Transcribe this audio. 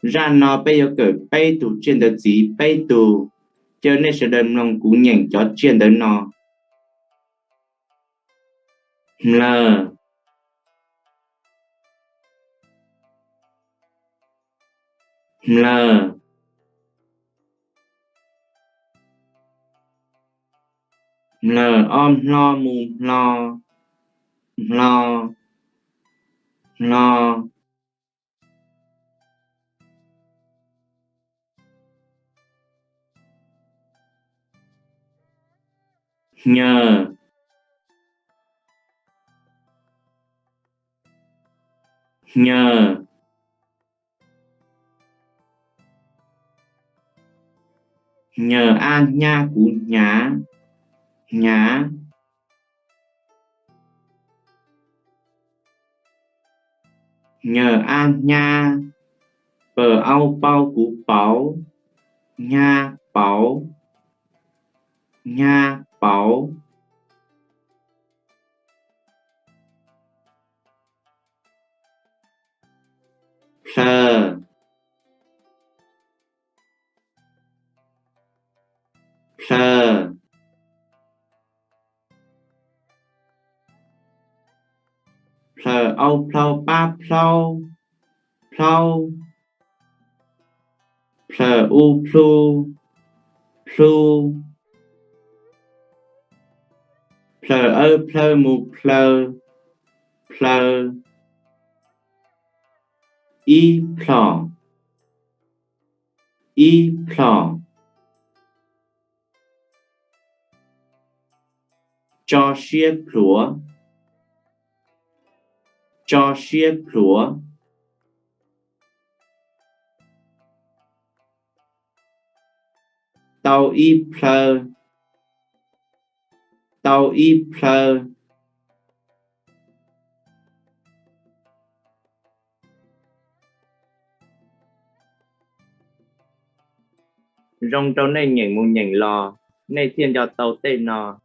Zaj no peb yuav kawm peb tug tsiaj ntawv txiv peb tug. Caw nej sawv daws mloog kuv nyeem cov tsiaj ntawv no. Hmlawg. Hmlawg. Hmlawg ob hlo mus hlo, hlo, hlo. Hnyawg. Hnyawg. Hnyawg ab hnyav kuv hnyav, hnyav. Hnyawg ab hnyav, paws aub paub kuv pauv, hnyav pauv, hnyav pauv. Plhaws. Plhaws. Plhaws au plhau pab plhaub, plhaub. Plhaws u plhu, plhu. Plhaws aw plhaw mus plhaws, plhaws. Ib plhom, ib plhom. Tso siab plhuav, tso siab plhuav. Tau ib plhaw, tau ib plhaw. Zoo rau nej nyeem mus nyeem los, nej thiaj nco tau tej no.